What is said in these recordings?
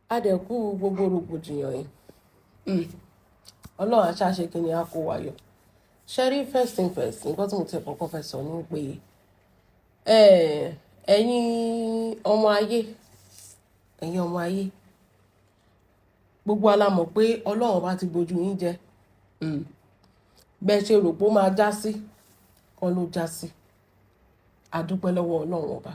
A dẹ̀ kú gbogbo rògbòdìyàn yìí. Ọlọ́run á ṣá ṣe kí ni, a kó wa yọ. Ṣé rí, first thing first, nǹkan tí mo ti kọ́kọ́ fẹ́ sọ ni pé, ẹ̀yin ọmọ ayé, ẹ̀yin ọmọ ayé, gbogbo wa la mọ̀ pé Ọlọ́run bá ti bojú yín jẹ. Bẹ́ẹ̀ ṣe rò pé ó máa já sí, kọ́ ló já sí. A dúpẹ́ lọ́wọ́ Ọlọ́run ọba.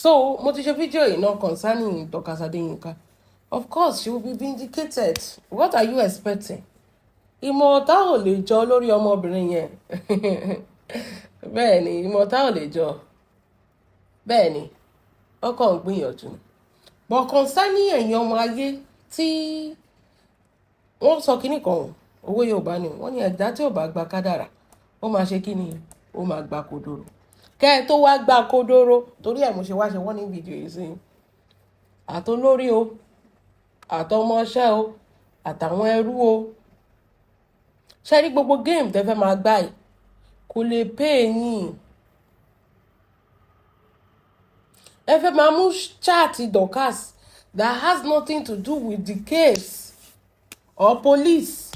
So, mo ti ṣe fídíò yìí náà concerning Dorcas Adeyinka. Of course, she will be vindicated. What are you expecting? Ìmọ̀ ọ̀tá ò lè jọ lórí ọmọbìnrin yẹn. Bẹ́ẹ̀ ni, ìmọ̀ ọ̀tá ò lè jọ. Bẹ́ẹ̀ ni, ó kàn ń gbìyànjú ni. But concerning ẹ̀yin ọmọ ayé tí wọ́n sọ kíní kan, owó Yorùbá ni, wọ́n ní ẹ̀dá tí ò bá gba kádàrá, ó máa ṣe kíni, ó máa gba kodoro. Kẹ́ ẹ tó wá gba kodoro, torí ẹ̀ mo ṣe wá ṣe wọ́n ní fídíò yìí sí. Àtolórí o, àtọmọṣẹ́ o, àtàwọn ẹrú o. Ṣé rí gbogbo game tẹ́ fẹ́ máa gbá yìí, kò lè pay yín. Ẹ fẹ́ máa mú chat Dorcas that has nothing to do with the case or police.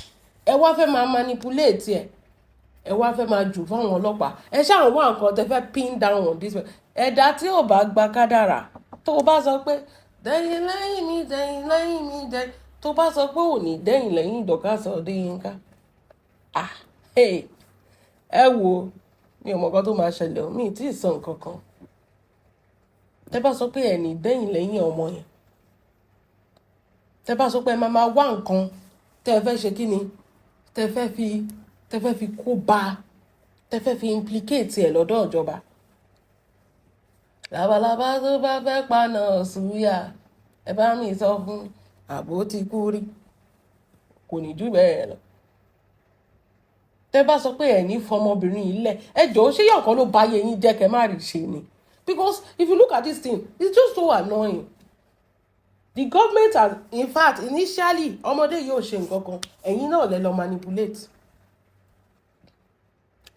Ẹ wá fẹ́ máa manipulate ẹ̀. Ẹ wá fẹ́ máa jù fún àwọn ọlọ́pàá. Ẹ ṣáà wá nǹkan tẹ́ fẹ́ pin down on this. Ẹ̀dá tí ò bá gba kádàrá, tó bá sọ pé dẹ́yìn lẹ́yìn mi, dẹ́yìn lẹ́yìn mi, dẹ́yìn, tó bá sọ pé ò ní dẹ́yìn lẹ́yìn Dorcas Adéyínká. Ah, hey, ẹ wo, mi ò mọ̀ nǹkan tó máa ṣẹlẹ̀ o, mi ì tí ì sọ nǹkan kan. Tẹ́ bá sọ pé ẹ ní dẹ́yìn lẹ́yìn ọmọ yẹn, tẹ́ bá sọ pé ẹ máa máa wá nǹkan tẹ́ ẹ fẹ́ ṣe kí ni, tẹ́ fẹ́ fi kó bá, tẹ́ fẹ́ fi implicate ẹ̀ lọ́dọ̀ ìjọba. Labalábá tó bá fẹ́ paná súyà, ẹ bá mi sọ fún àbó ti kú rí, kò ní jù bẹ́ẹ̀ lọ. Tẹ́ bá sọ pé ẹ̀ ní fọmọbìnrin yìí lẹ̀, ẹ jọ̀ọ́, ṣé yàn kan ló bá yẹ yín jẹ́ kẹ́ má rí ṣe ni? Because if you look at this thing, it's just so annoying. The government has, in fact, initially, ọmọdé yóò ṣe nǹkan kan, ẹ̀yin náà lẹ lọ manipulate.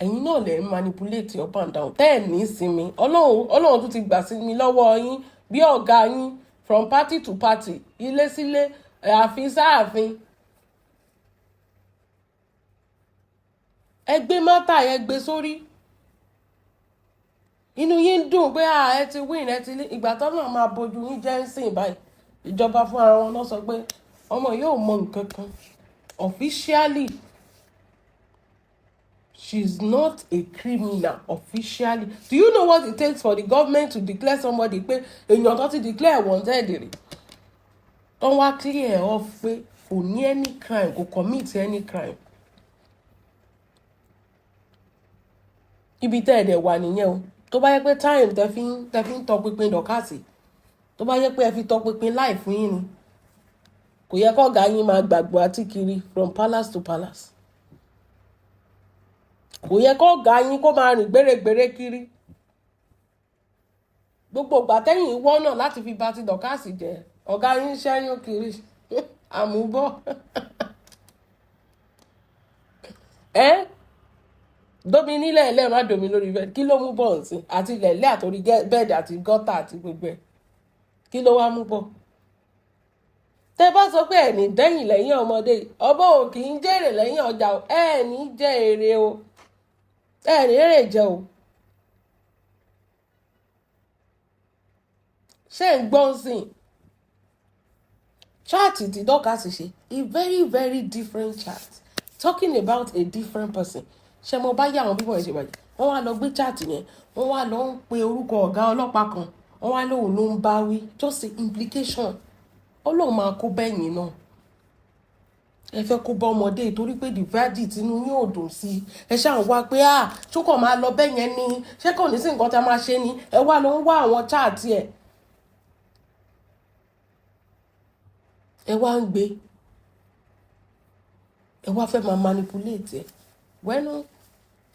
Ẹ̀yin náà lẹ ń manipulate up and down. Tẹ́ ẹ̀ ní sinmi, Ọlọ́run, Ọlọ́run tún ti gbà sí mi lọ́wọ́ yín bí ọ̀gá yín, from party to party, ilé sílé, ààfin sáàfin. Ẹ gbé matter ẹ gbé sórí. Inú yín ń dùn pé à ẹ ti win, ẹ ti ní ìgbà tó náà máa bojú yín jẹ́ ń sìn báyìí. Ìjọba fún ara wọn náà sọ pé ọmọ yóò mọ nǹkan kan. Officially, she's not a criminal officially. Do you know what it takes for the government to declare somebody pé èèyàn tó ti declare wanted rí, tó wá clear off pé kò ní any crime, kò commit any crime? Ibi tẹ́ ẹ̀ dẹ̀ wà nìyẹn o. Tó bá yẹ pé time tẹ́ fi ń tọpinpin Dorcas, tó bá yẹ pé ẹ fi tọpinpin láì fún yín ni, kò yẹ kọ́gàá yín máa gbàgbọ́ àti kiri from palace to palace. Kò yẹ kọ́gàá yín kó máa rìn gbèrègbèrè kiri. Gbogbo ìgbà tẹ́yìn wọ́n náà láti fi ba ti Dorcas jẹ́, ọ̀gá yín ṣẹ́yún kiri àmúbọ̀. Ẹ́ domi nílẹ̀ ẹlẹ́, má domi lórí bed. Kí ló mú bọ̀ nsìn? Àti ilẹ̀lẹ́ àtòrí bed àti gọ́tà àti gbogbo ẹ̀. Kí ló wá mú bọ̀? Tẹ́ bá sọ pé ẹ̀ ní dẹ́yìn lẹ́yìn ọmọdé, ọbọ̀ ò kì í jèrè lẹ́yìn ọjà o. Ẹ̀ ní jẹ́ èrè o. Ẹ̀ ní èrè jẹ o. Ṣé ń gbọ́n sìn? Chat tí Dorcas ṣe, a very very different chat, talking about a different person. Ṣé mo bá yá àwọn bíbọ̀ ẹ̀ ṣe bàjẹ́? Wọ́n wá lọ gbé chat yẹn, wọ́n wá lọ ń pe orúkọ ọ̀gá ọlọ́pàá kan, wọ́n wá lóun ló ń bá wí. Just the implication. Ọlọ́run máa kó bẹ́yìn náà. Ẹ fẹ́ kó bá ọmọdé torí pé the verdict inú yín ò dùn sí i. Ẹ ṣáà ń wá pé à ṣó kàn máa lọ bẹ́yẹn ni, ṣé kò ní sí nǹkan tá a máa ṣe ni? Ẹ wá lọ ń wá àwọn chat ẹ̀. Ẹ wá ń gbé. Ẹ wá fẹ́ máa manipulate ẹ̀. Wẹ́nu,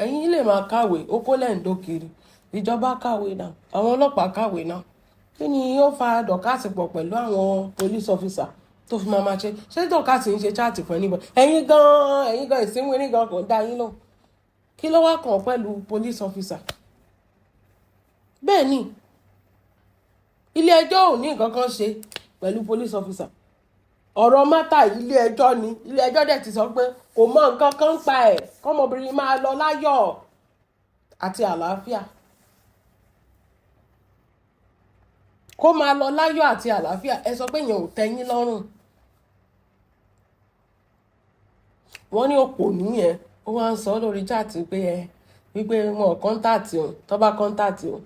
ẹ̀yin lè máa kàwé, okó lẹ̀ ń dó kiri. Ìjọba kàwé náà, àwọn ọlọ́pàá kàwé náà. Kí ni ó fa Dorcas pọ̀ pẹ̀lú àwọn police officer tó fi máa ma ṣe? Ṣé Dorcas ń ṣe chat fún anybody? Ẹ̀yin gan ìsínwín gan kò dá yín lóhùn. Kí ló wá kàn pẹ̀lú police officer? Bẹ́ẹ̀ ni, Ilé ẹjọ́ ò ní nǹkan kan ṣe pẹ̀lú police officer. Ọ̀rọ̀ matter ilé ẹjọ́ ni. Ilé ẹjọ́ dẹ̀ ti sọ pé kò mọ nǹkan kan pa ẹ̀, kọ́mọbìnrin máa lọ láyọ̀ àti àlàáfíà, kó máa lọ láyọ̀ àti àlàáfíà. Ẹ sọ pé ìyẹn ò tẹ́yín lọ́rùn. Wọ́n ní òpònú yẹn, ó wá ń sọ lórí chat pé ẹ wípé wọn ò contact òun, tó bá contact òun.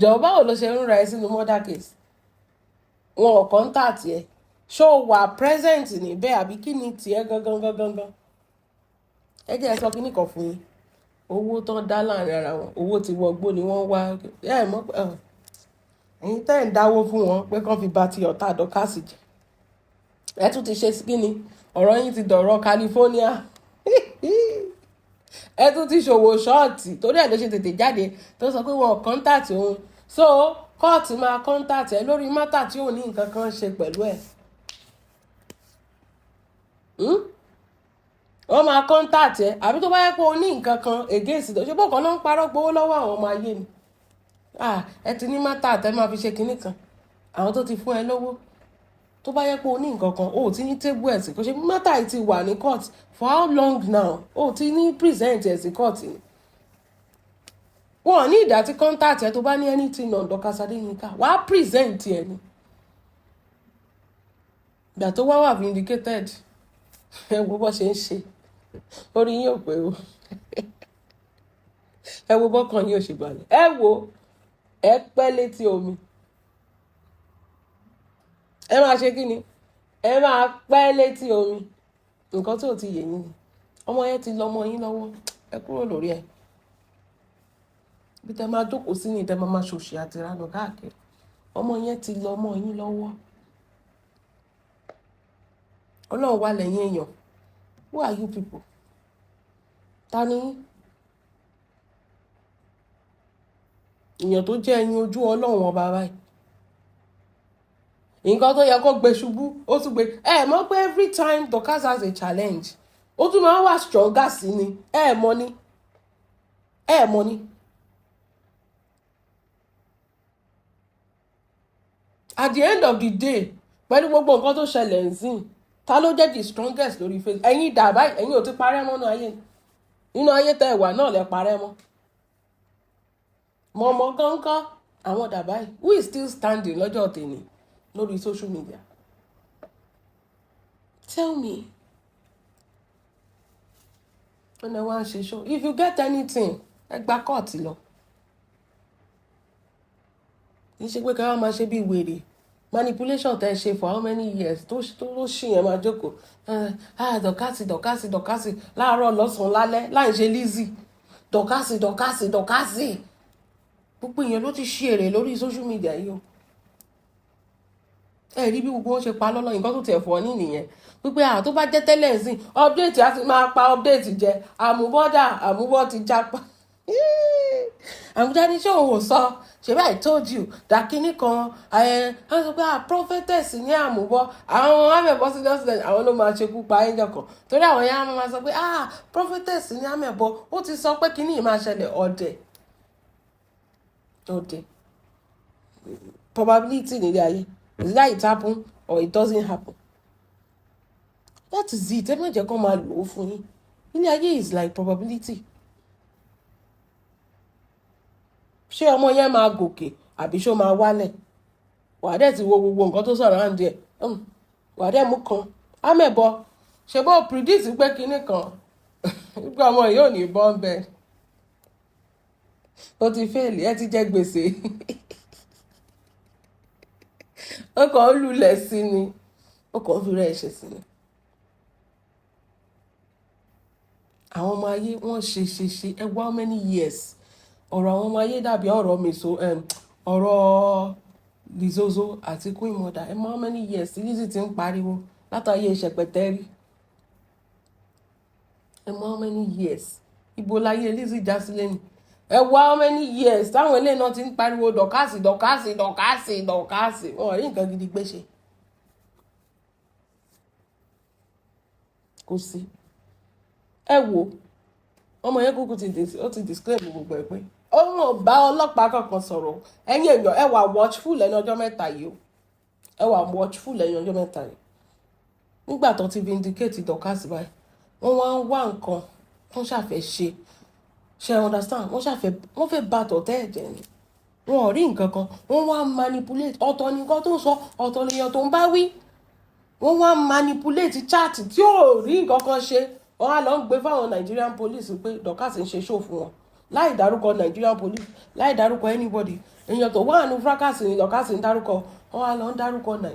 Jọ̀ọ́, báwo ló ṣe ń ra ẹ sínú murder case? Wọn ò contact ẹ, ṣó o wà present níbẹ̀, àbí kí ni tiẹ̀ gangan gangan gan? Ẹ jẹ́ ẹ sọ kíní kan fún yín. Owó tán dá láàrin ara wọn, owó ti wọgbó ni wọ́n wá. Ẹ mọ̀ pé ẹ̀yin tẹ́ ń dáwó fún wọn pé kán fi ba ti ọ̀tá Dorcas jẹ́, ẹ tún ti ṣe kíni, ọ̀rọ̀ yín ti dọ̀rọ̀ California. Ẹ tún ti ṣòwò short. Torí ẹ̀ ló ṣe tètè jáde tó sọ pé wọn contact òun. So kóòtù máa contact ẹ lórí matter tí ò ní nǹkan kan ṣe pẹ̀lú ẹ̀. Wọ́n máa contact ẹ, àbí tó bá yẹ pé o ní nǹkan kan against tó ṣe bó kan náà ń parọ́ gbowó lọ́wọ́ àwọn ọmọ ayé ni. Ah, ẹ ti ní matter tẹ́ máa fi ṣe kinní kan, àwọn tó ti fún ẹ lówó, tó bá yẹ pé o ní nǹkan kan, o ò ti ní table ẹ̀ sí kò ṣe. Matter yìí ti wà ní court for how long now? O ò ti ní present ẹ̀ sí court ni. Wọn ò ní ìdá tí contact ẹ. Tó bá ní anything on Dorcas Adéyínká, wàá present ẹ ni. Ìgbà tó wá wà vindicated, ẹ wo bó ṣe ń ṣe. Orí yín ò pé o. Ẹ wo bọ́kàn yín ò ṣe balẹ̀. Ẹ wo, ẹ pẹ́ létí omi. Ẹ máa ṣe kí ni? Ẹ máa pẹ́ létí omi. Nǹkan tí ò ti yé yín ni ọmọ yẹn ti lọ ọmọ yín lọ́wọ́. Ẹ kúrò lórí ẹ. Bí tẹ máa jókòó sí ni tẹ máa máa ṣòṣì àti ìranù káàkiri. Ọmọ yẹn ti lọ ọmọ yín lọ́wọ́. Ọlọ́run wà lẹ́yìn èèyàn. Who are you people? Ta ni yín? Èèyàn tó jẹ́ ẹyin ojú Ọlọ́run ọba báyìí, nǹkan tó yẹ kó gbé ṣubú, ó tún gbé. Ẹ mọ̀ pé every time Dorcas has a challenge, ó tún máa ń wà stronger sí ni. Ẹ mọ̀ ni, ẹ mọ̀ ni. At the end of the day, pẹ̀lú gbogbo nǹkan tó ṣẹlẹ̀ ń sìn, ta ló jẹ́ the strongest lórí Facebook? Ẹ̀yin dà báyìí? Ẹ̀yin ò ti parẹ́ mọ́ nínú ayé. Nínú ayé tẹ́ ẹ wà náà lẹ parẹ́ mọ́ mọ̀mọ́ gánkán. Àwọn dà báyìí? Who is still standing lọ́jọ́ tèmi lórí social media? Tell me. Ọ̀nà wa ń ṣe show. If you get anything, ẹ gba kóòtù lọ. Kì í ṣe pé ká wá máa ṣe bí wèrè. Manipulation tẹ́ ṣe for how many years tó tó ṣì yẹn máa jókòó, ah, Dorcas, Dorcas, Dorcas, láàárọ̀, lọ́sàn-án, lálẹ́, láì ṣe Lizzy. Dorcas, Dorcas, Dorcas. Gbogbo èèyàn ló ti ṣe èrè lórí social media yìí o. Ẹ rí bí gbogbo wọn ṣe pa lọ́lọ́. Nǹkan tó tiẹ̀ fọ́ ní nìyẹn wípé à tó bá jẹ́ tẹ́lẹ̀ sí update, á ti máa pa update jẹ. Àmúbọ́dà, àmúbọ́ ti jápa. Àmúdá ní ṣé òun ò sọ ṣe báyìí? I told you that kinní kan. Ẹ á sọ pé ah, prophetess ní àmúbọ́. Àwọn amẹ̀bọ́ senior student, àwọn ló máa ṣekú pa angel kan, torí àwọn yẹn á máa sọ pé ah, prophetess ní àmẹ̀bọ́, ó ti sọ pé kinní yìí máa ṣẹlẹ̀. Ọ̀dẹ̀ ọ̀dẹ̀. Probability nílé ayé is that it happen or it doesn't happen. That is it. Ẹ má jẹ́ kó máa lò ó fún yín. Ilé ayé is like probability. Ṣé ọmọ yẹn máa gòkè àbí ṣó máa wálẹ̀? Wàá dẹ̀ ti wo gbogbo nǹkan tó sọ̀rọ̀ àǹdí ẹ̀, wàá dẹ̀ mú kan amẹ̀bọ. Ṣe bó predict pé kinní kan, wípé ọmọ yìí ò ní bọ́ ń bẹ, ó ti fail, ẹ ti jẹ gbèsè. Ó kàn ń lulẹ̀ sí ni, ó kàn ń fi rẹ̀ ṣe sí ni. Àwọn ọmọ ayé wọ́n ṣe ṣe ṣe. Ẹ wá, how many years? Ọ̀rọ̀ àwọn ọmọ ayé dàbí ọ̀rọ̀ mèso, ọ̀rọ̀ Lizozo àti Queen Mother. Ẹ mọ̀ how many years tí Lizzy ti ń pariwo látàyè ìṣẹ̀pẹ̀tẹ́rì? Ẹ mọ̀ how many years? Ibo láyé Lizzy já sílẹ̀ ni? Ẹ wá, how many years táwọn eléyìí náà ti ń pariwo Dorcas, Dorcas, Dorcas, Dorcas? Wọn ò rí nǹkan gidi gbé ṣe. Kò sí. Ẹ wo ọmọ yẹn kúkú ti ó ti disclaim gbogbo ẹ pé Òun ò bá ọlọ́pàá kankan sọ̀rọ̀. Ẹ̀yin èèyàn, ẹ wà watchful lẹ́nu ọjọ́ mẹ́ta yìí o. Ẹ wà watchful lẹ́nu ọjọ́ mẹ́ta yìí. Nígbà tó ti vindicate Dorcas báyìí, wọ́n wá ń wá nǹkan tó ń ṣàfẹ́ ṣe. Ṣe understand? Wọ́n ṣàfẹ́, wọ́n fẹ́ bà tọ̀tẹ́ ẹ̀jẹ̀ ni. Wọn ò rí nǹkan kan, wọ́n wá manipulate. Ọ̀tọ̀ ní nǹkan tó ń sọ, ọ̀tọ̀ lèèyàn tó ń bá wí. Wọ́n wá manipulate chat tí ò rí nǹkan kan ṣe. Wọ́n á lọ ń gbé fáwọn Nigerian police pé Dorcas ń ṣe show fún wọn, láì dárúkọ Nigerian police, láì dárúkọ anybody. Èèyàn tó wà ní fracas ní Dorcas ń dárúkọ. Wọ́n á lọ ń dárúkọ náà,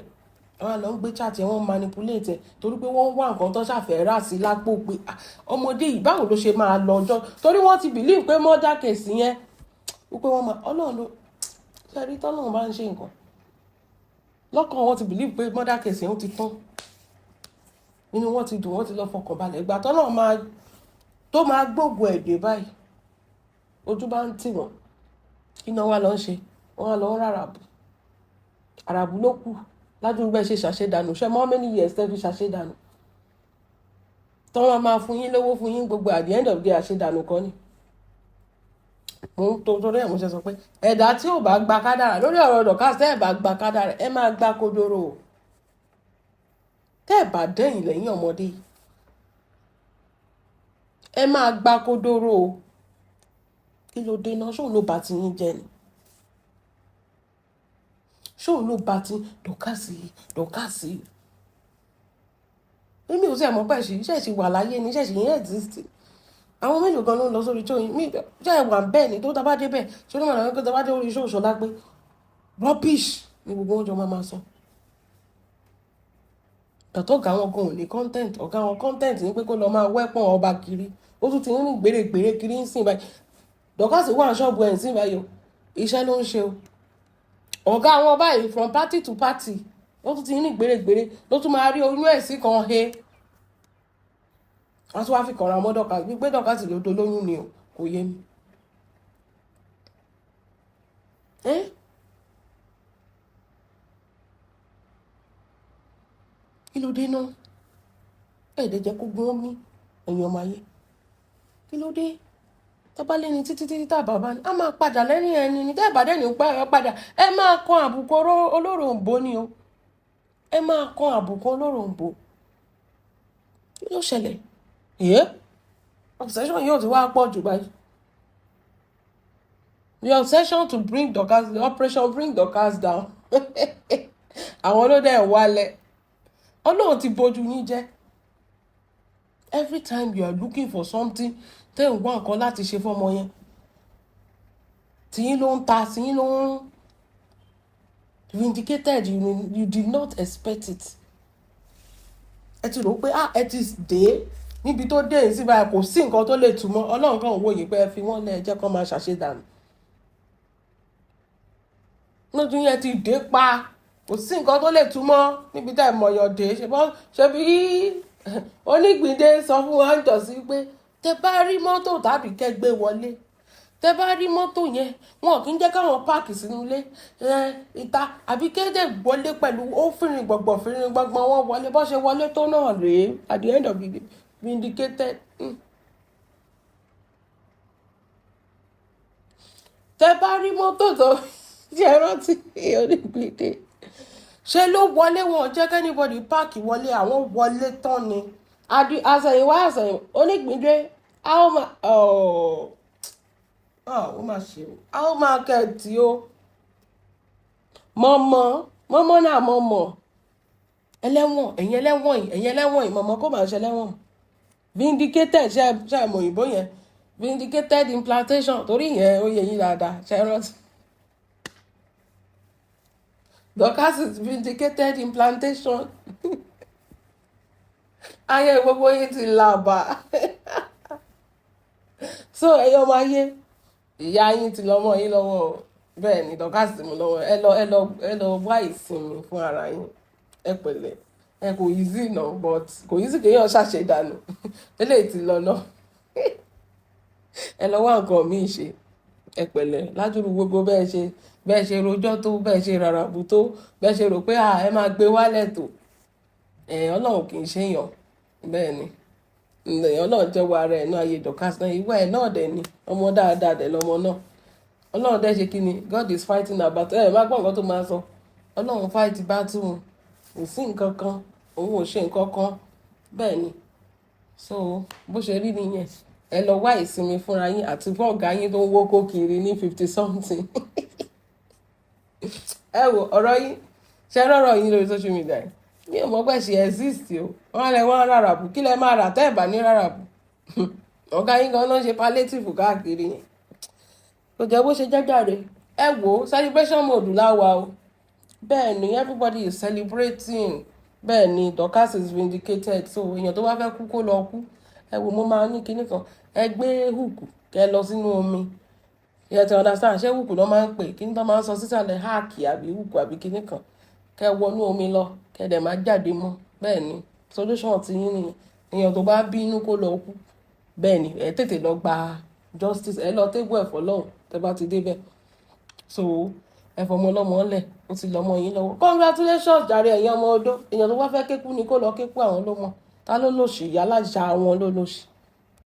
wọ́n á lọ ń gbé chat yẹn, wọ́n manipulate ẹ̀ torí pé wọ́n wá nǹkan tó ṣàfẹ́ rà sí lápò pé, ah, ọmọdé yìí, báwo ló ṣe máa lọ ọjọ́? Torí wọ́n ti believe pé murder case yẹn, wípé wọ́n máa, Ọlọ́run ló ṣe rí tọ́lọ́run bá ń ṣe nǹkan lọ́kàn. Wọn ti believe pé murder case yẹn ó ti tán, inú wọn ti dùn, wọ́n ti lọ fọkàn balẹ̀. Ìgbà tọ́lọ́run máa tó máa gbógun ẹ̀dẹ̀ báyìí, ojú bá ń tì wọ́n. Iná wa lọ ń ṣe, wọ́n á lọ ń ráràbù àràbù ló kù ládùúgbò. Ẹ ṣe ṣàṣedànù ṣe mọ́, many years tẹ́ fi ṣàṣedànù tọ́, wọn máa fún yín lówó, fún yín gbogbo. At the end of the day, àṣedànù kan ni. Mo ń tó torí ẹ̀ mo ṣe sọ pé ẹ̀dá tí ò bá gba kádàrà lórí ọ̀rọ̀ Dorcas, tẹ́ ẹ̀ bá gba kádàrà, ẹ máa gba kodoro o. Tẹ́ ẹ̀ bá dẹ́yìn lẹ́yìn ọmọdé, ẹ máa gba kodoro o. Kí ló dé náà? Ṣóun ló bá ti yín jẹ́ ni? Ṣóun ló bá ti Dorcas? Dorcas, èmi ò sí ẹ̀ mọ́ pẹ̀ sí iṣẹ́ ìṣì wà láyé ní iṣẹ́ ìṣì yẹn exist. Àwọn mélòó gan ló ń lọ sórí show yín? Mi ṣe ẹ̀ wà bẹ́ẹ̀ ni tó tá bá dé bẹ́ẹ̀, ṣé ló máa dàgbé pé tá bá dé orí show Ṣọlá pé rubbish ni gbogbo wọn jọ máa sọ. Tọ̀tọ̀ ọ̀gá wọn gan ò ní content. Ọ̀gá wọn, content ní pé kó lọ máa wẹ́pọ̀n ọba kiri. Ó tún ti ń rìn gbèrègbèrè kiri ń sìn báyìí. Dorcas wà ní ṣọ́ọ̀bù ẹ̀ ń sìn báyìí o, iṣẹ́ ló ń ṣe o. Ọ̀gá wọn báyìí, from party to party, ó tún ti ń rìn gbèrègbèrè, ló tún máa rí oyún ẹ̀ sí kan he. Wọ́n tún wá fi kànra mọ́ Dorcas gbígbé. Dorcas ló dolóyún ni o, kò yé mi. Eh? Kí ló dé náà? Ẹ̀ẹ́dẹ̀ jẹ́ kó gún mí, ẹ̀yin ọmọ ayé. Kí ló dé? Tọ́ba lẹ́ni títí títí tá a bàbá ni a máa padà lẹ́yìn ẹni ní tẹ́ ẹ̀ bá dẹ́ni pẹ́ ẹ padà, ẹ máa kan àbùkù olóròǹbó ni o. Ẹ máa kan àbùkù olóròǹbó. Kí ló ṣẹlẹ̀? Ẹ̀ obsession yóò ti wá pọ̀ jù báyìí. The obsession to bring Dorcas, the operation bring Dorcas down, àwọn ló dẹ̀ wálẹ̀. Ọlọ́run ti bójú yín jẹ́. Every time you are looking for something, tẹ́ ń wá nǹkan láti ṣe fọ́mọ yẹn, tìyín ló ń ta, tìyín ló ń vindicated. You did not expect it. Ẹ ti rò pé, ah, ẹ ti dé níbi tó dé sí báyìí, kò sí nǹkan tó lè túmọ̀. Ọlọ́run kan wò yín pé ẹ fi wọ́n lẹ̀, jẹ́ kó máa ṣàṣedànù lójú yẹn. Ti dé pa, kò sí nǹkan tó lè túmọ̀ níbi tá ẹ̀ mọ̀yàn dé. Ṣe bọ́ ṣe bí onígbìndé sọ fún wa ń jọ sí pé tẹ bá rí mọ́tò tàbí kẹ́ gbé wọlé, tẹ bá rí mọ́tò yẹn, wọn kì í jẹ́ káwọn park sínú ilé ìta àbí kéde wọlé pẹ̀lú ó fìrìn gbọ̀ngbọ̀n fìrìn gbọ̀ngbọ̀n. Wọn wọlé bó ṣe wọlé tó náà rèé. At the end of the day, vindicated. Tẹ bá rí mọ́tò tó ṣe rántí onígbìndé ṣe ló wọlé, wọn jẹ́ kí anybody park wọlé, àwọn wọlé tán ni. Àṣẹ̀yìnwá àṣẹ̀yìn onígbìndé, a ó máa ó máa ṣe o, a ó máa kẹ̀tì o. Mọ̀mọ́ mọ̀mọ́ náà mọ̀mọ́ ẹlẹ́wọ̀n, ẹ̀yin ẹlẹ́wọ̀n yìí, ẹ̀yin ẹlẹ́wọ̀n yìí, mọ̀mọ́ kó máa ṣe ẹlẹ́wọ̀n. Vindicated, ṣe ṣe mọ̀ òyìnbó yẹn, vindicated implantation, torí yẹn ó yẹ yín dáadáa. Ṣe rántí Dorcas is vindicated implantation. Ayé gbogbo yín ti làbà. So ẹ̀yin ọmọ ayé, ìyá yín ti lọ́mọ yín lọ́wọ́ o. Bẹ́ẹ̀ ni, Dorcas ti mú lọ́wọ́. Ẹ lọ, ẹ lọ, ẹ lọ wá ìsinmi fún ara yín. Ẹ pẹ̀lẹ́. Ẹ kò easy náà, but kò easy kéèyàn ṣàṣedànù. Eléyìí ti lọ náà, ẹ lọ wá nǹkan míì ṣe. Ẹ pẹ̀lẹ́ ládùúrú gbogbo bẹ́ẹ̀ ṣe rojọ́ tó, bẹ́ẹ̀ ṣe ràràbù tó, bẹ́ẹ̀ ṣe rò pé à ẹ máa gbé wálẹ̀ tó. Ẹ̀ Ọlọ́run kì í ṣèyàn. Bẹ́ẹ̀ ni, ǹlẹ̀ Ọlọ́run jẹ́wọ́ ara ẹ̀ náà. Ayé Dorcas náà, ìwà ẹ̀ náà dẹ̀ ni, ọmọ dáadáa dẹ̀ lọmọ náà. Ọlọ́run dẹ́ ṣe kí ni? God is fighting our battle. Ẹ má gbọ́ nǹkan tó máa sọ. Ọlọ́run fight battle, kò sí nǹkan kan, òun ò ṣe nǹkan kan. Bẹ́ẹ̀ ni. So bó ṣe rí nìyẹn. Ẹ lọ wá ìsinmi fúnra yín àti fún ọ̀gá yín tó ń wókó kiri ní 50 something. Ẹ wo ọ̀rọ̀ yín, ṣe rọ̀rọ̀ yín lórí social media yìí, mi ò mọ̀ pé ṣe exist o. Wọ́n lẹ wọ́n rárá bù, kí lẹ máa rà tẹ́ ẹ̀ bá ní rárá bù? Ọ̀gá yín gan ló ń ṣe palliative káàkiri yẹn. Kò jẹ́ bó ṣe jẹ́jàre. Ẹ wo, celebration mode láwa o. Bẹ́ẹ̀ ni, everybody is celebrating. Bẹ́ẹ̀ ni, Dorcas is vindicated. So èèyàn tó bá fẹ́ kú, kó lọ kú. Ẹ wo, mo máa ní kinní kan, ẹ gbé hook kẹ lọ sínú omi. You ti understand? Ṣé hook ló máa ń pè kíní tó máa ń sọ sísàlẹ̀, háàkì àbí hook àbí kinní kan? Kẹ wọnú omi lọ, kẹ dẹ̀ má jáde mọ́. Bẹ́ẹ̀ ni, solution ti yín nìyẹn. Èèyàn tó bá bínú, kó lọ kú. Bẹ́ẹ̀ ni, ẹ tètè lọ gba justice, ẹ lọ tébù ẹ̀fọ́ lọ́hùn tẹ bá ti débẹ̀. So ẹ fọmọ ọlọ́mọ lẹ̀, ó ti lọ́mọ yín lọ́wọ́. Congratulations jàre, ẹ̀yin ọmọ odó. Èèyàn tó bá fẹ́ kékú ni kó lọ kékú. Àwọn ló mọ̀ ta ló lòṣì, ìyá alájà àwọn ló lòṣì.